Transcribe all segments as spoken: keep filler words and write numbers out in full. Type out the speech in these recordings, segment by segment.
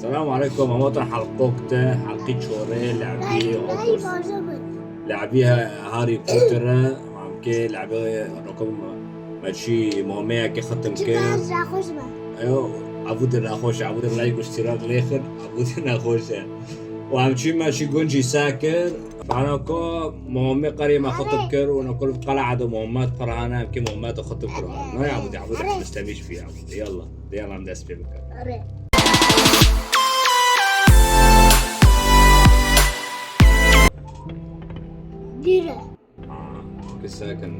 السلام عليكم، هما ترى حلقوك ده، حلقي تشوري، لعبي، لعبي، لعبي ها-، هاري بوتر، ممكن لعبي رقم ماشي مهمة كي ختم كي. Ayo, عبود ناخوش، عبود لايك واشتراك ليخر، عبود ناخوش. وهم شي ماشي قنجي ساكر، فانا كو مهمة قرية ما ختم كر، وانا كل قلعة دو مهمات قرهانة، يمكن مهمات ختم كر. ما يا عبود، عبود مستميش فيها عبود. يلا، يلا عم دس بيبكر. Dire. Aa, ki sakin.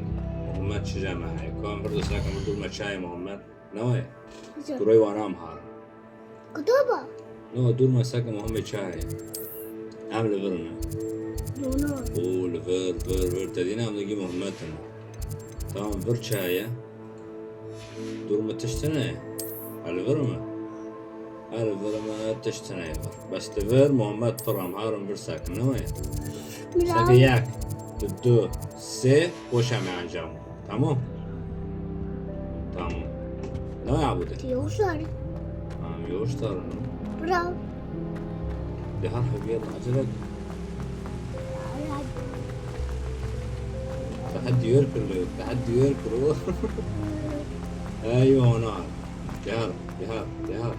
Muhammed çi cemae. Kuan birdo sakin, birdo me çayê Muhammed. Ne waye? Güzel. Kuroy wana am har. Kutoba? No, dur me sakin Muhammed çayê. Em li vir ne. No, no. Oo, li vir, vir, vir. Te dîna em li gî Muhammed ne. Tamam, vir çayê. Dur me tiştine. Em li vir me. Em li vir me tiştine. Bes li vir Muhammed pir em harin vir sakin. Ne waye? Bravo. Sakin yak. Du, du, sê, boş em encam. Tamam. Tamam. Ne yaptı? Yavaş var. Ha, yavaş tarım. Bravo. De har hediye acele. Daha diyor kırılıyor. Daha diyor kırılıyor. Eyvah ona. Gel, gel, gel.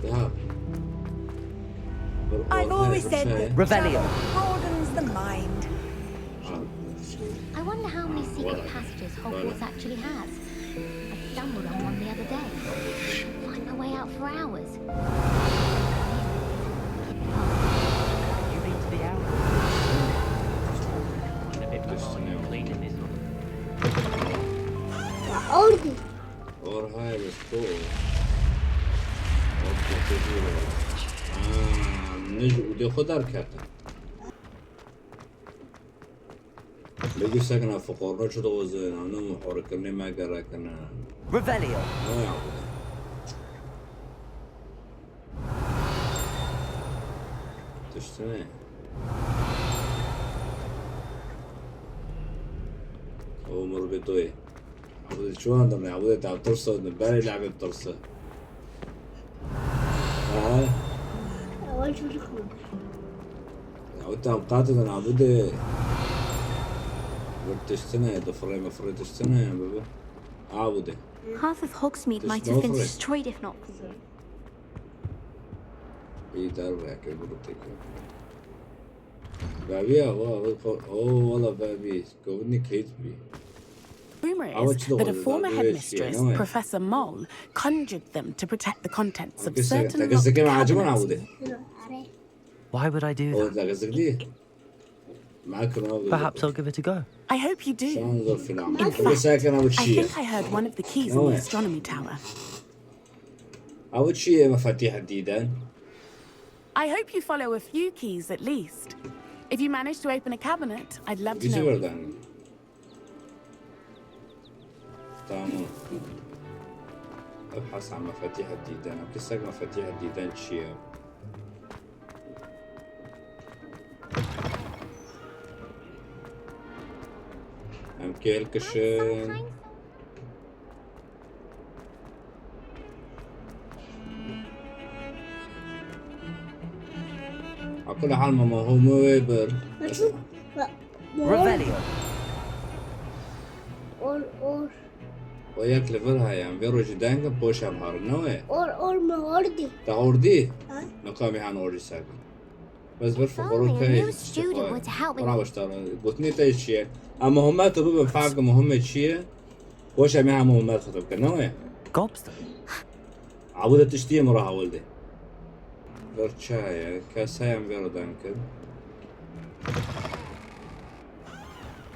Gel. I've always said that Revelio. Travel broadens the mind. I wonder how many secret passages Hogwarts actually has. I stumbled on one the other day. Find my way out for hours. You been to the hour? Find a bit more clean in this one. Ordi. Or high the school. Or professional. Ah, nij u de xudar kata. Begi sakna fukara çi dozin, anam hor kirne ma gerekine. Revelio. Ne ya bu? Tiştine. O mor betoy. Abdê çuwan dime, abdê tam tirso dime, berê lehbê tirso. Aha. Ew çocuk mu? Ya, o tam qatı da abdê. Bir tiştine, difirê mifirê tiştine, bebe. Abdê. Half of Hogsmeade might have been destroyed if not for you. İyi, dar bırak, öbür tek. Babi ya, o, o, o, valla babi, govni kate bi. Rumor is that a former headmistress, Professor Mole, conjured them to protect the contents of certain locked cabinets. Why would I do that? Perhaps I'll give it a go. I hope you do. In fact, I think I heard one of the keys in the astronomy tower. Ew çi ye, mefatîh dîden? I hope you follow a few keys at least. If you manage to open a cabinet, I'd love to know. Tamam. Ebhas an mefatîh dîden. Ew kesek mefatîh dîden çi ye? Em kêl kişin. Akul hal mama homo wê bir. Revelio. Or, or. O yek li vir heye, em vê rojî deng in, poşa em harin, ne wê? Or, or me ordî. Te ordî? Ha? Niqamî han ordî sekin. Bes bir fuqaro key. Bravo, işte, gotinê te çi ye? Em muhimmet tu bibin, fark muhimmê çi ye? Poşa em hemû muhimmet xitim kir, ne wê? Gobstone. Ew de tiştiyê min re hewil de. Vir çi heye? Kes heye em vê re deng kin?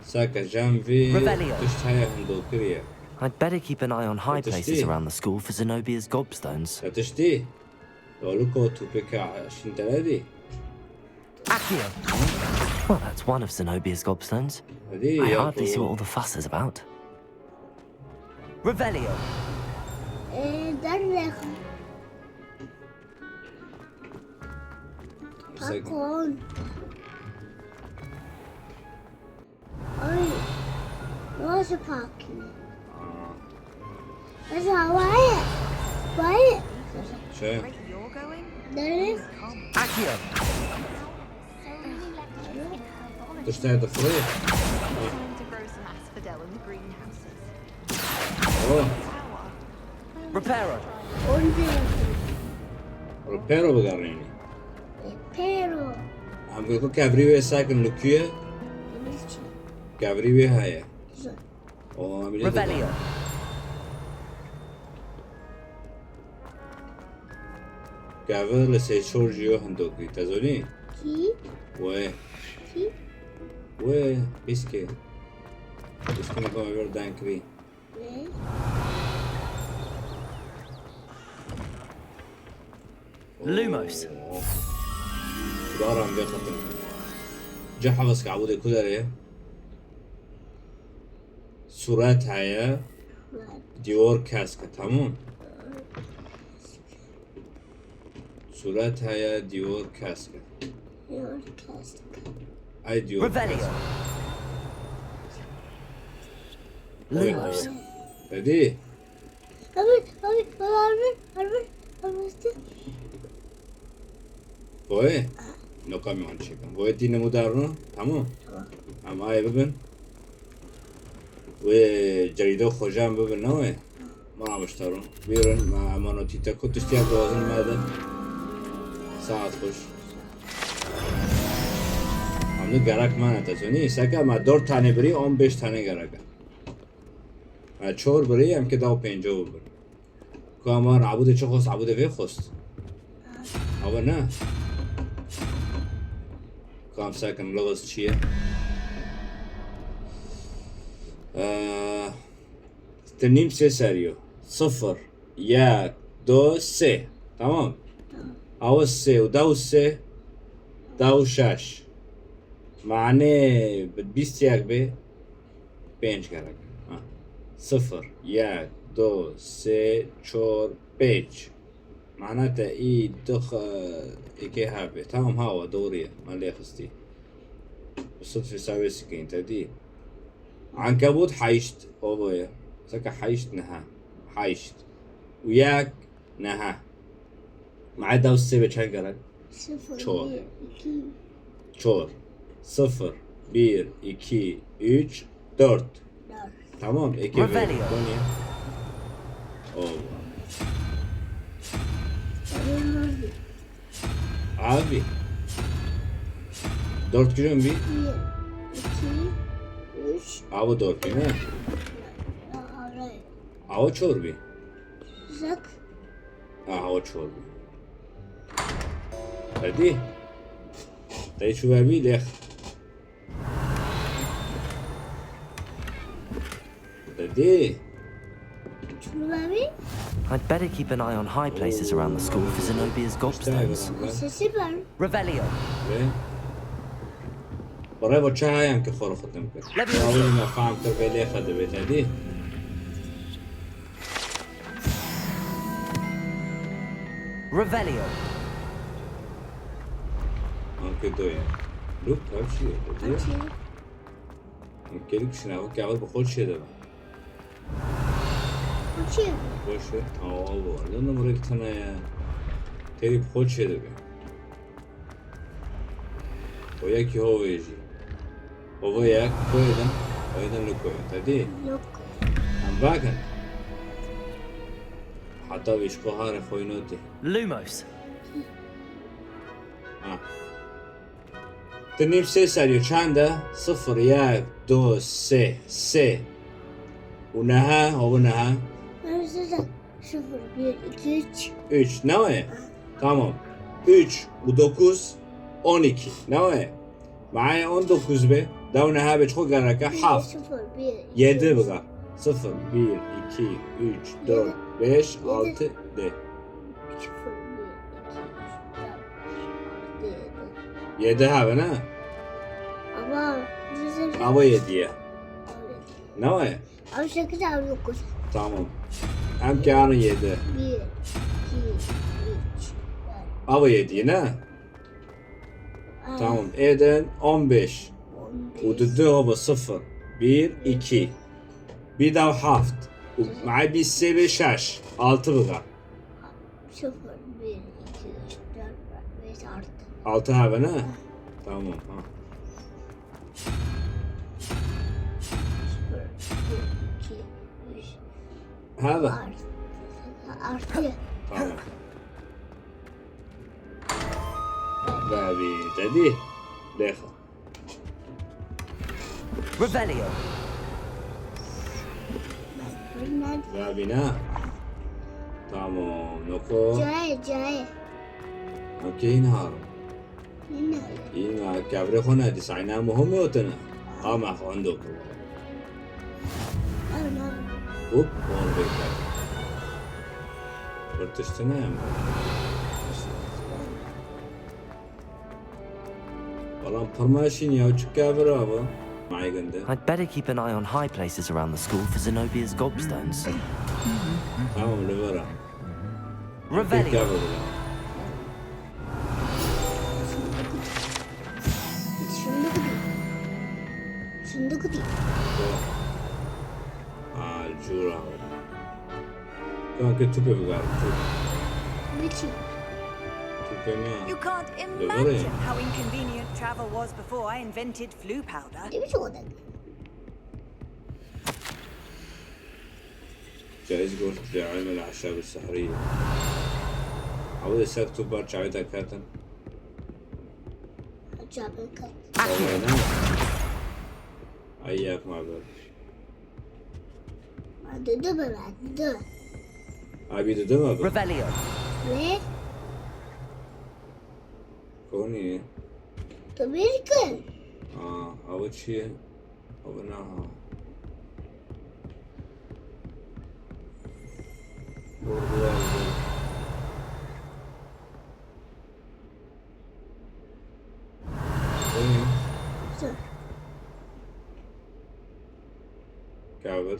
Seke cem vî tişt heye hindokiriye. I'd better keep an eye on high places around the school for Zenobia's gobstones. Te tiştî? Loliko tûpeke şînteledî. Accio. Well, that's one of Zenobia's gobstones. I hardly see what all the fuss is about. Revelio. Ee, dernek. Pakon. Ay, nasıl pakon? Mesela, vay, vay. Şey. Nereye? Accio. Tiştê dixwî. Time to grow some asphodel in the greenhouses. Oh. Power. Reparo. Onca. Reparo bigerînî. Pero. Em got ku kevirî wê sekin li ku ye? Kevirî wê heye. O, em ê lê Revelio. Kevir li sê çor jî yo hindokî. Te zonî? Ki. Wê. Ki. Wê, pîskê. Pîskê me kome bir deng kirî. Ne? Lumos. Daran vê xetin. Cihaz kabûdê ku derê? Suret heye. Diyor kesk, tamam. Suret heye, diyor kesk. Diyor kesk. Ay diyor Revelio. kesk. Lumos. Dedi. Abi, abi, abi, abi, abi, abi, abi. Boye. Noka mi wan çekin. Boye dîne mudarno. Tamam. Ama ay bibin. Wê cerîdo xwecan bibin ne wê? Ma miştaro. Bîrin ma emanotî te ku tiştiya dozin me de. Saet xweş. Em de gerek mane te zonî. Seke me dört tane birî, on beş tane gerek e. Me çor birî, em ke daw pênco bibin. Ku em an abûdê çi xwest, abûdê vê xwest. Ew ne. Kam sekin lewis çi ye? Eee, Ti nîm sê serî yo. Sifir, yek, du, sê. Tamam. Ew sê û dew sê, dew şeş. Manê bi bîst yek bê, pênc gerek. Ha. Sifir, yek, du, sê, çor, pênc. Mana te î du x-, êkê hebê. Tamam, hawa, doğru ye. Me lê xistî. Bi sifir hesabê sikîn te dî. Ankebût heşt, o boye. Seke heşt neha. Heşt. Û yek neha. Ma dew sê be çend gerek? Sıfır, Çok. Bir, iki, Çor. Sifir, bir, iki, üç, dört. Dört. Tamam, eke Revelio. Konya. Oh. Sayılmazdı. Abi. Dört gün bir. Bir, iki, üç. Abi dört gün ha. Daha oraya. Ava çor bir. Uzak. Aha, o çor bir. Hadi. Te çû ve bî lêx. Hadi. Çulmami. I'd better keep an eye on high places around the school for Zenobia's gobstones. Sesi ben. Revelio. Ve Bravo, çayan ki xor xetim kir. Leviosa. Awil me fam kir ve lêx dibê te dî. Revelio. Anke do ya. Lup, her şey. Açayım. Gelip şuna bak ya, bu xor şey de. Açayım. Boş ver. Aa, Allah. Lan numara iki tane ya. Terip xor şey de. O ya ki ho veji. O ya koydan. Koydan ne koydan. Hadi. Yok. Em bakın. Hatta bir işko hare koyun öte. Lumos. Ha. Ti nîv sê serî çend e? Sifir, yek, du, sê, sê. Û nehe, o nehe. Ben size sıfır, bir, iki, üç. Üç, ne o ye? Tamam. Üç û dokuz, on iki. Ne o ye? Maye on dokuz be. Dew nehe be çi gereke? Heft. Sıfır, bir, iki, Yedi üç. Bika. Sifir, bir, iki, üç, dört, beş, altı, de. Sıfır, bir, iki, üç, dört, beş, altı, yedi. Yedi habe ne? Ama bizim Ava yedi ye. Ne o ye? Ama sekiz, ama dokuz. Tamam. Em ke anın yedi. Bir, iki, üç, dört. Ava yedi ne? Tamam. Eden on beş. On beş. Û di du hava sifir. Bir, iki. Bir daha haft. Û maye bir sebe şeş. Altı bika. Sıfır, Bir, iki, üç, dört, beş, altı. Altı hebe ne? Tamam, ha. Sıfır, bir, iki, üç. Hebe. Artı. Artı. Tamam. Babi, dedi. Defa. Revelio. Babi ne? Tamam, noko. Cahil, cahil. Okey, nahar. Yine. Yine, kevre xo ne, disayna muhim yotene. Ama xo ando. Ana. Hop, on bekle. Fırtıştı ne? Balam pırmaşin ya, çi kevir abi. Maygındı. I'd better keep an eye on high places around the school for Zenobia's gobstones. Tamam, li vera. Revelio. Şunu da kutayım. Şunu da kutayım. Aa, cura. Kanka tüpe biber. Biçim. Tüpe mi? You can't imagine how inconvenient travel was before I invented flu powder. Ne biçim o da? جايز قلت لعلم الأعشاب السحرية. عاود ساكتو بار جايدا كاتن. Çapın kat. Ay yak ma böyle. Dede baba, dede. Abi dede mi abi? Revelio. Ne? Koni. Tabii ki. Aa, avuç ye. Abi naha. Vurdular. Ee? Sor. Kavir.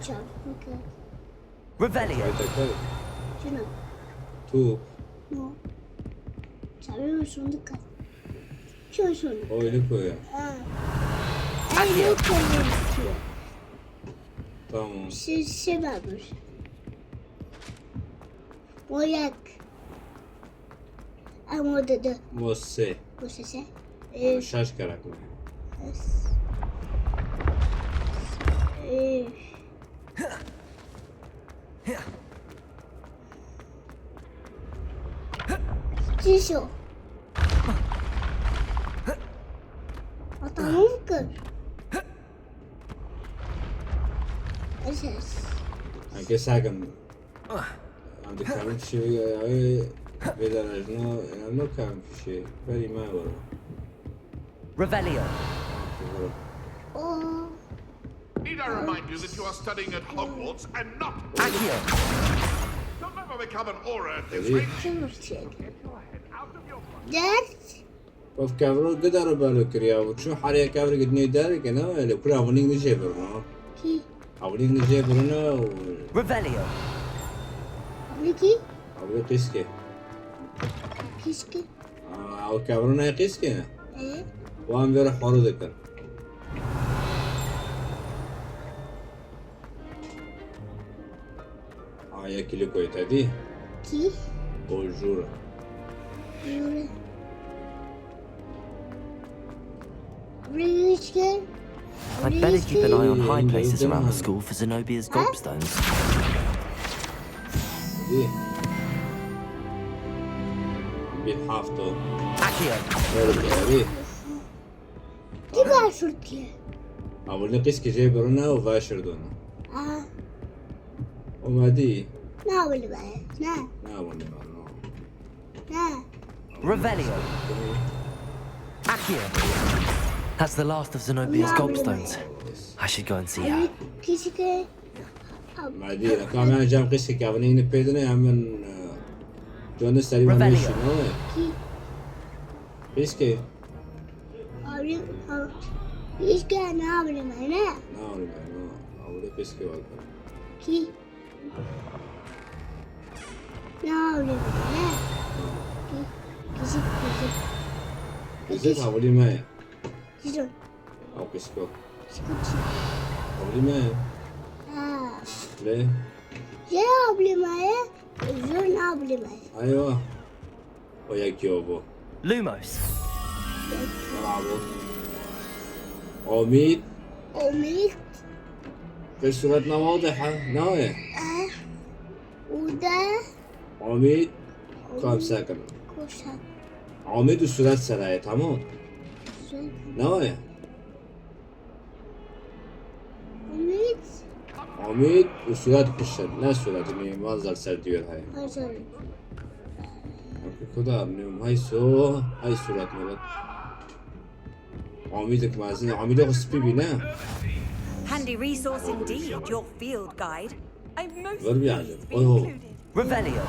Çarpı. Revelio. Çay takar. Şunu. Tu. No. Çarpı şunu kat. Şunu şunu. Öyle koy ya. Ha. Ay, yok, yok, yok. Tamam. Şey, şey varmış. Boyak. Ama dede. Mo sê. Bu sese. Ee, şaş karak mı? Ee. Çişo. Atamam kır. Ses. Herkes sakin. Em dikarin tiştê vê derajno, em nikarin tiştê. Berî me were. Revelio. Need I remind you that you are studying at Hogwarts and not Accio. You'll never become an Auror at this rate. Get your head out of your Ders. Of kevro gidaro belo kiriya û çu hariya kevro gidinê derê ke ne, lê kura hevlîng nijê birno. Kî? Hevlîng nijê birno û Revelio. Hevlî kî? Hevlî qîskê. Qîskê? Aa, ew kevro ne qîskê ne? Ee? Wan vêre xwaro dikin. Aya kîlîkoyê te dî? Kî? O jûr e. Jûr e. Rîşke. I'd better keep an eye on high places around the school for Zenobia's gobstones. Dî. Bir hafta. Accio. Öyle bir şey. Kî başûrtiye? Awilî qîskê jê birine û veşirdone. Aa. Û me dî. Ne awilî be? Ne? Ne awilî be, no. Ne? Revelio. Accio. That's the last of Zenobia's gobstones. I should go and see her. Kişike. Me dî, reka me cem qîskê kevine yine pêdine, em min, e, cone serî me Revelio. Meşî, ne? Kî? Qîskê. Abi, abi. Hiç gel ne yapayım ben, ne? Ne yapayım ben, ne? Abi de qîskê var. Kî? Ne yapayım ben, ne? Kî? Kişik, kişik. Qîskê hawlî me. Kişik. Ew qîsko. Hawlî me. Ha. Lê. Cê ablî me ye, zor ablî me ye. Eywa. O yekî o bû. Lumos. Bravo. Omîd. Omîd. Pêş suret ne wadih e, ne ye? Eh. Û de. Omîd. Kam sekin. Koşan. Omîd û suret seraye, tamam. Suret. Ne ye? Omîd. Omîd û suret pişt, ne suret, nî manzar ser diyar heye. Hazır. Ku da nî hay so, hay suret muret. Omîdik mezin, Omîdê xwe spî bîne. Handy resource indeed, your field guide. I most Ver bir yerde. Oy ho. Included. Revelio.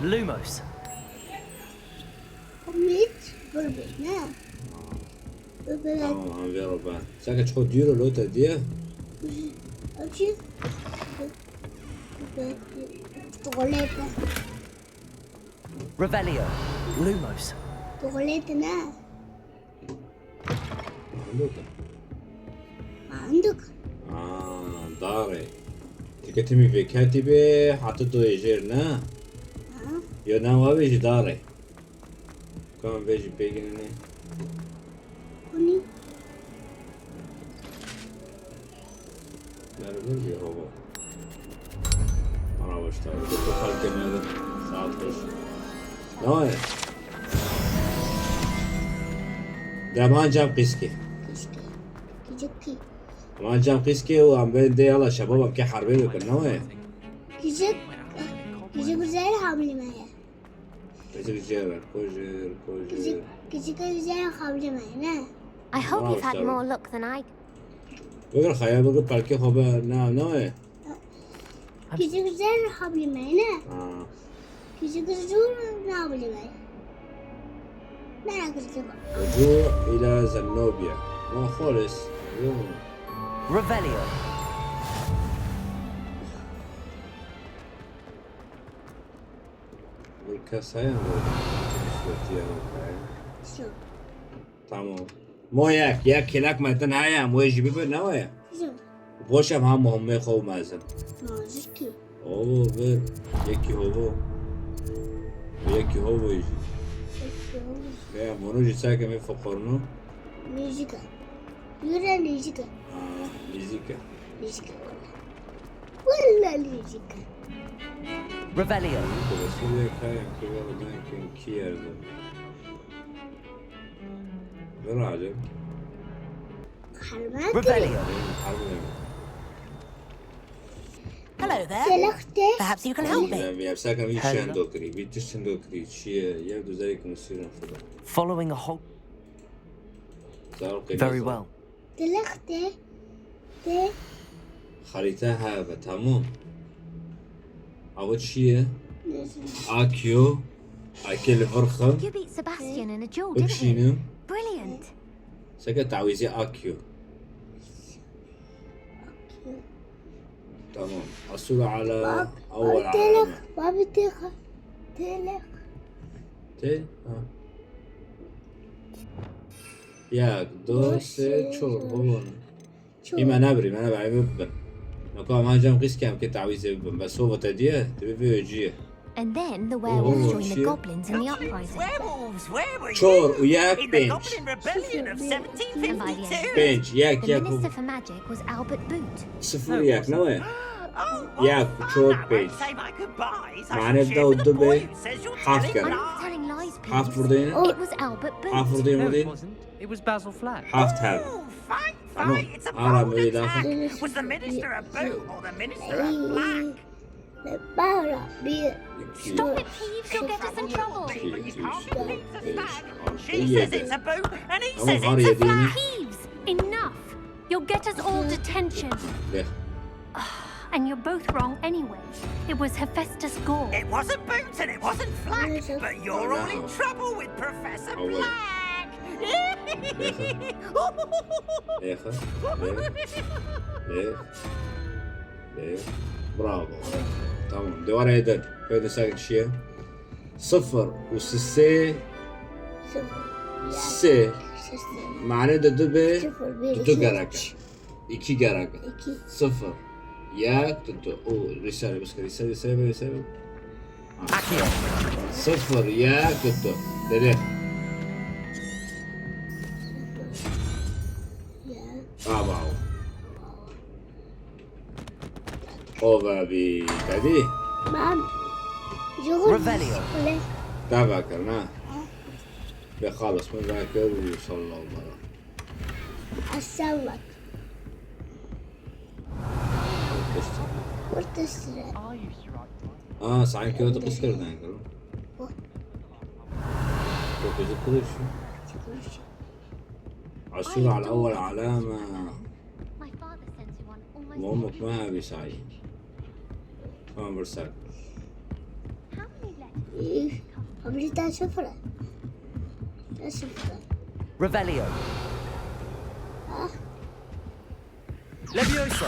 Lumos. Omîd, bir bîne. Tamam, em vê re ben. Seke ço dîro lo te diye. Açı. Tuvalete. Revelio. Lumos. Tuvalete ne? Mandok e. Mandok. Aa, dare. Tike timî vê ketî be, hatı doyê jêr ne? Ha? Yo ne wa be jî dare. Kan vê jî pêgînîne. Kunî. Merhaba bir hava. Merhaba işte. Bu kalite merhaba. Saat beş. Ne var ya? Deman cam kıski. Kıski. Küçük ki. Deman cam kıski o an ben de yala şababam ke harbe yok. Ne var ya? Küçük. Küçük güzel hamle ya. Kıcık jêr, kujêr, kujêr. Küçük, küçük güzel hamle ne? I hope you've had more luck than I. Bigir xeya, bigir pelkê xwe be, ne, ne ye? Küçük güzel hamle ne? Ha. Küçük güzel ne hamle? Merak ettim. Rücu ile Zenobia. Ma xalis. Yok. Revelio. Bir kes heye mi? Nusretiye mi heye? Şu. Tamam. Mo yek, yek kilek metin heye, mo jî bibe ne ye? Şu. Boş em ha muhimmê xwe û mezin. Nazikî. Oo, bir. Yekî hovo. Yekî hovo jî. Yekî hovo. Ya, mono jî seke me fokorno. Nêzîk e. Yure nêzîk e. Aa, nêzîk e. Nêzîk e. Walla nêzîk e. Revelio. Sûriye kayan ki wala dankin ki yerdim. Herhalde. Revelio. Hello there. Telex de. Perhaps you can help me. Em yapsak em işen dokri, bir tiştin dokri, çiye, ya güzel ki musir. Following a whole. Very well. Telex de. De. Xerîte heve, tamam. Ava çi ye? Akyo. Akê li vir xwe. You beat Sebastian in a duel, didn't you? Bikşînim. Brilliant. Seke tawîzê Akyo. Tamam. Asura ala awal aleme. Baba, telex. Telex. Te? Ha. Yek, du, sê, çor. Hûn. Î me nebirî, me nebirî, em ê bibin. Me ku em ancam qîz kem ke tawîzê bibin. Bes hova te diye, tu bê vê ciyê. And then the werewolves joined the goblins in the uprising. Çor û yek, pênc. And by the end of this, pênc, yek, the yek, Minister for Magic was Albert Boot. Sifir, yek, ne ye? Yek, çor, pênc. Mane de û du be, heft gerek. Heft burada yine. It was Albert Boot. Heft burada yine. It was Basil Flack. Heft her. Tamam. Hala böyle daha. Was the minister a boot or the minister a black? Stop it, Peeves, you'll get us in trouble. She says it's a boot and he says it's a flag. Peeves, enough. You'll get us all detention. And you're both wrong anyway. It was Hephaestus Gore. It wasn't Boots and it wasn't Flack, but you're all in trouble with Professor Black. Bravo. Tamam. Dewara eder. Böyle sen kişiye. Sıfır. Usu se. Se. Mane de du be. Du gerek. İki gerek. Sıfır. Yek, tuttu. O, reset, reset, reset, reset, reset. Akio. Sıfır, yek, tuttu. Dede. Bravo. Ova bi, dadi. Mam. Revelio. Dava kir, na. Be xalas, min vekir û sallallahu. Asalak. Ortasına. Aa, sanki o da kıskırdan kırım. Bu. Çok hızlı kırış. Kırış. عصور على الأول علامة. وأمك ما بيساعي. Tamam, bir saat. Ee, Amerika sıfır. Sıfır. Revelio. Ah. Levioso.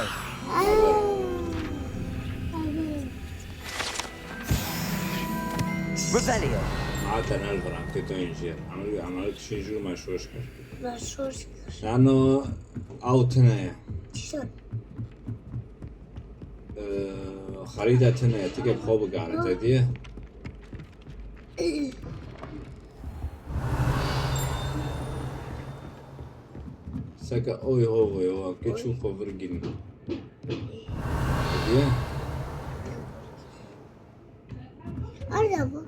Revelio. عادة ألفر عم تتونجر. عملوا، عملوا شي جو ما شوش كر. ما شوش كر. لأنه أو تنايا. شلون؟ Ee, xerîda tune ye, tike bi xwe bigare, te diye. Seke oy ho voy ho, ke çû xwe vir gîn. Te diye. Arda bu.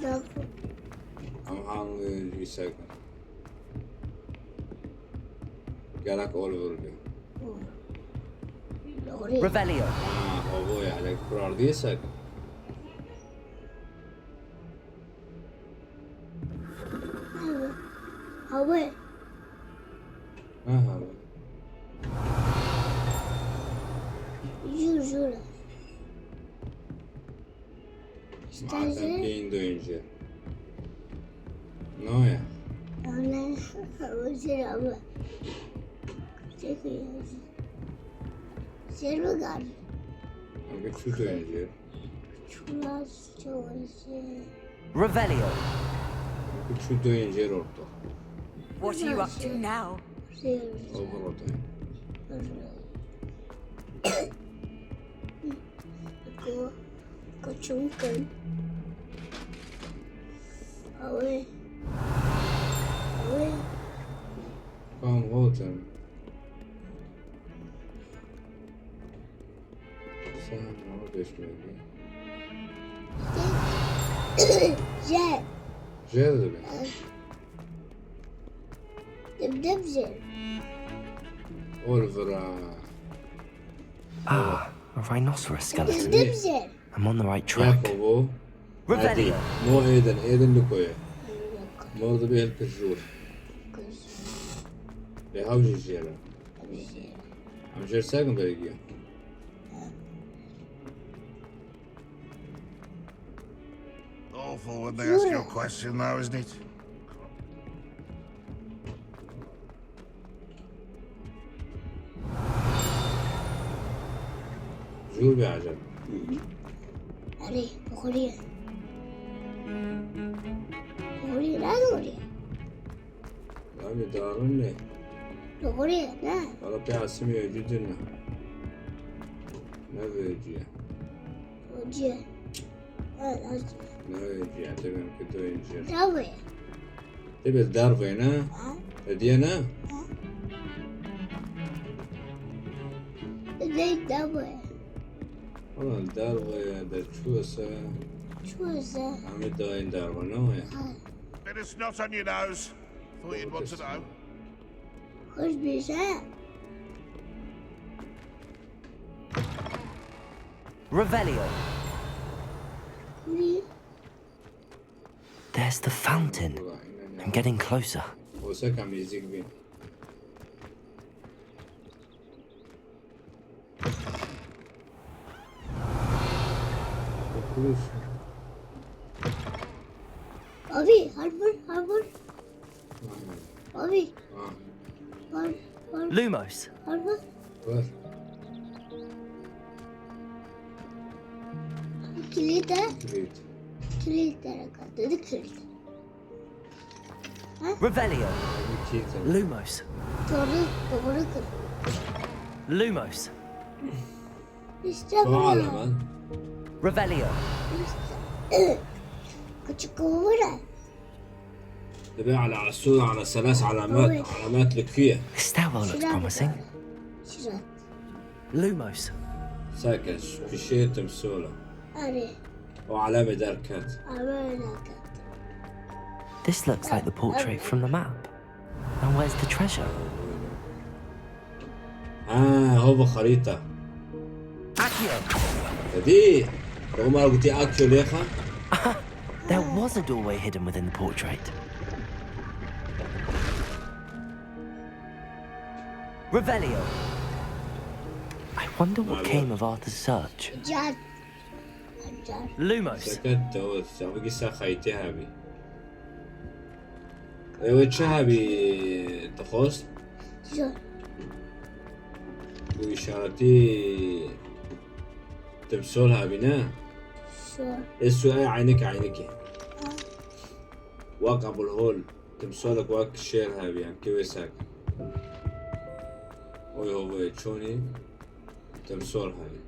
Da bu. Em hangi jî seke. Gerek Oliver be. Doğru. Revelio. Ha, o bu ya, lek kurardiye sek. Abi. Abi. Ha, abi. Jur, jur. Madem ki Hindu önce. No ya. Öyle, öyle ama. Çekiyoruz. Sen mi kaldın? Abi şu da önce. Şurası, şurası. Revelio. Abi şu da önce orta. What are you up to now? Over orta. Go. Kaçın kan. Away. Away. Kan Walton. Sen ne yapıyorsun? Jet. Jet mi? Dim dim jet. Oliver. Ah, a rhinoceros skeleton. Dim dim jet. I'm on the right track. Jakobo. Revelio. Hadi. No Eden, Eden li koye. Mor dibe hilkir jor. Lê haw jî jêr e. Em jêr sekin berê giya. Awful when they ask you a question now, isn't it? Jûr be ecem. Erê, bi xurî ye. Bi xurî ye, ne doğru ye? Abi darın ne? Doğru ye, ne? Valla pê asimê öcü din ne? Ne öcü ye? Öcü ye. Ne öcü ye? Te ben kötü öcü. Bravo ye. Te bir darbe ne? Ha? Hediye ne? Ha? Ne darbe? Ulan darbe ya da çuğsa. Çuğsa. Ahmet daha en darbe ne o ya? Ha. But it's not on your nose. Thought you'd want to know. Hoş bir şey. Revelio. There's the fountain. I'm getting closer. Olsa kam ezik bin. Abi, harbur, harbur. Abi. Var, var. Lumos. Var, var. Var. Kilit, ha? Kilit. Kilit, ha? Dedi kilit. Ha? Revelio. Kilit. Lumos. Doğru, doğru kır. Lumos. İşte bu. Alama. Revelio. İşte. Küçük kuvura. Debe ala asur ala selas alamat. Alamat lüküye. This stairwell looks promising. Şirat. Lumos. Sakes. Kişiye temsola. Arı. O alame derkat. Arı kat. This looks like the portrait from the map. Now where's the treasure? Ha, hova harita. Accio! Hadi. Omar guti akyo leha. There was a doorway hidden within the portrait. Revelio. I wonder what came of Arthur's search. Car. Car. Lumos. Sakat tawet. Sabu ki sa khayti habi. Ewe çi habi tıkhost? Zor. Bu işareti temsol habi ne? Zor. Esu ay aynek ayneki. Wak abul hol. Temsolek wak şer habi yani kevesak. Oy oy çoni. Temsol habi.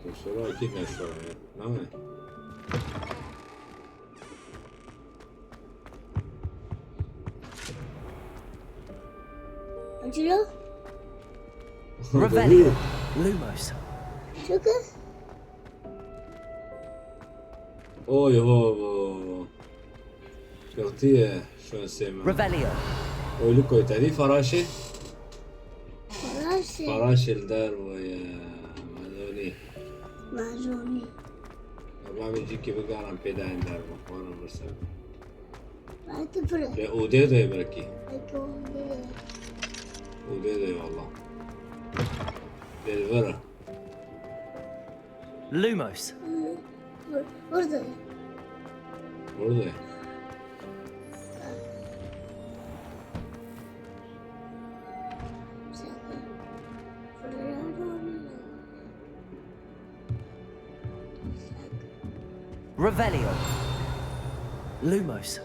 Temsol habi ne şo ya? Ne? Acilo. Revelio. Lumos. Çok az. Oy ho ho. Kırtiye şu sema. Revelio. Oylu koy tadi faraşe. Faraşe. Faraşe der bu ya. Mazoni. Mazoni. Baba mi ciki bigaran peda ender bu. Konu bursa. Hadi bırak. Ve ude de belki. Hadi onu bile. Ude de valla. Delvera. Lumos. Burada. Burada. Revelio. Lumos.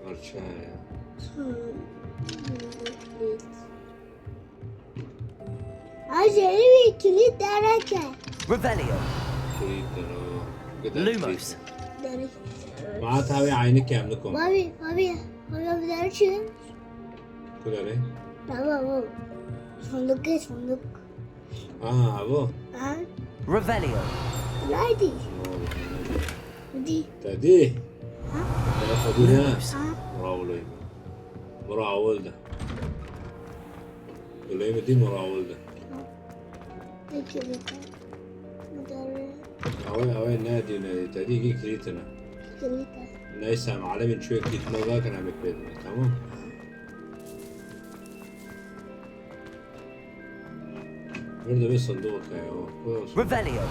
Parça ya. Acele bir kilit derken. Revelio. Kilitler o. Lumos. Derek. Maat abi aynı kemlik o. Babi, babi, babi bir derken. Kudare. Tamam oğlum. Sandık geç sandık. Aha bu. Ha? Revelio. Haydi. Hadi. Tadi. Ha? Ya Fadina. Ha? Bravo Leyma. Bravo oldu. Leyma değil mi bravo oldu? Peki bakalım. Müdahale. Away away ne diyor ne? Tadi ki kilitine. Kilite. Neyse ama alemin çöğü kilitine bakın abi kilitine. Tamam. Burada bir sandık ya. O, o Revelio.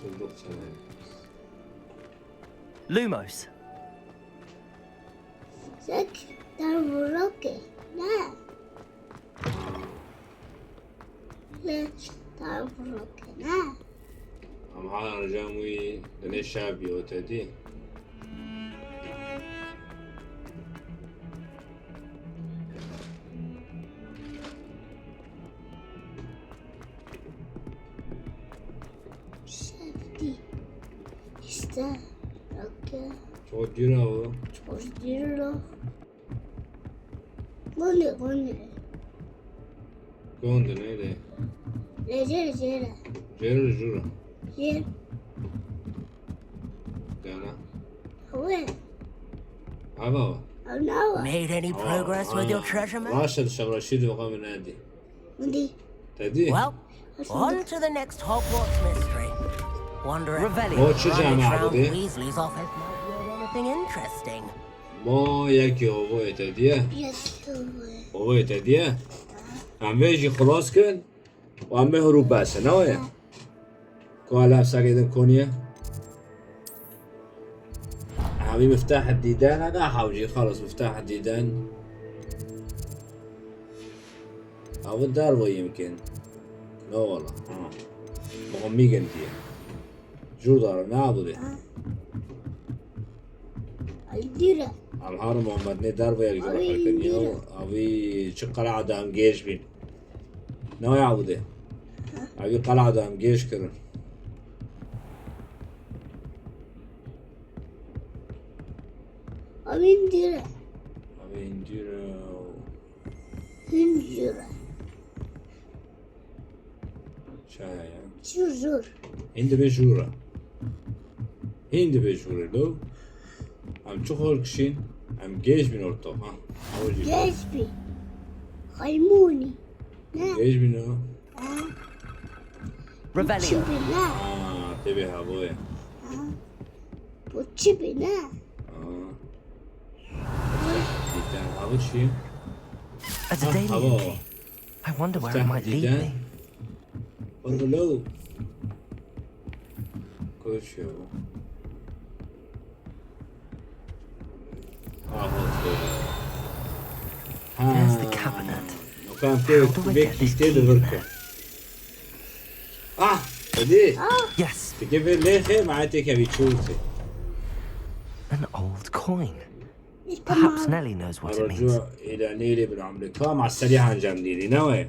sandık sana. Lumos. Sek, dar vuroke. Ne? Ne? Dar vuroke. Ne? Ama hala ricam uy dene şabi o tedi. Sevdi. İşte. Roke. Çok dira o. Çok dira. Goni, goni. Gonde ne de. Lejere, lejere. Cere jura. Yer. Dana. Hava. Hava. Anava. Made any progress with your treasure map? Raşel şevraşid ve qamin adi. Hadi. Tedi. Well, on to the next Hogwarts mystery. Wonder if Revelio. O çi Ronnie cama Crown bu de? Weasley's office might yield anything interesting. Mo yekî ovo ete diye. Yes, hava. Ovo ete diye. Em vê jî xilas kin. Û em vê hurû bes e, ne waya? Ku hala em sakê din koniye. Havî miftah dîden, hada hawjî xalas miftah dîden. Avi dar vayim kin. Ne wala. Ha. Muhammi geldi. Jurdar ne abu de? Dîre. Em har Muhammed ne dar ve yek Abi, jara kir. Yo, dîre. Abi çi qala da em gêj bîn. Ne ya bu de? Abi qala da em gêj kirin. Abi dîre. Abi dîre. Hindîre. Çaya ya. Jûr, jûr. Hîn dibe jûr e. Hîn dibe jûr e, lo. Em çi xor kişîn? Em gêj bin orto, ha. Ew jî. Gêj bin. Xeymunî. Ne? Gêj bin o. Ha. Revelio. Çi bin, ne? Aa, tebe havo ye. Ha. Bu çi bin, ne? Aa. Dîten havo çi? A Didalian key. I wonder where it might lead me. Orlo. Koşuyor. Ah, okay. There's the cabinet. How do I get this key? Ah, hadi. Yes. Tike bir lehe, ma teke bir çulse. An old coin. Perhaps Nelly knows what it means. Aracı ile Nelly bir hamle. Tamam, asali hancam Nelly, ne var?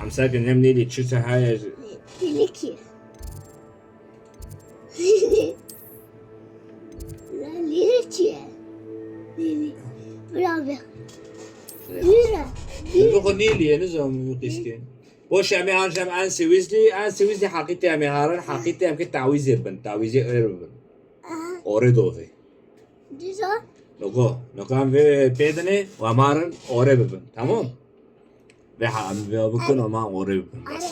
Em ser kin hem Nelly çi se heye. Lili ki. Lili çi ye? Lili. Bravo. Lira. Lira. Bu Nelly ye, ne zaman bu qiskin? Boş, em ê hancam Ansi Weasley, Ansi Weasley haqîte em ê harin, haqîte em ki tawîzê bin, tawîzê êr bin. Aha. Orê dovê. Dîsa? Noko, noko em vê pê dinê û em harin orê bibin. Tamam? Vê ha, em vê bikin û em orê bibin. Bes.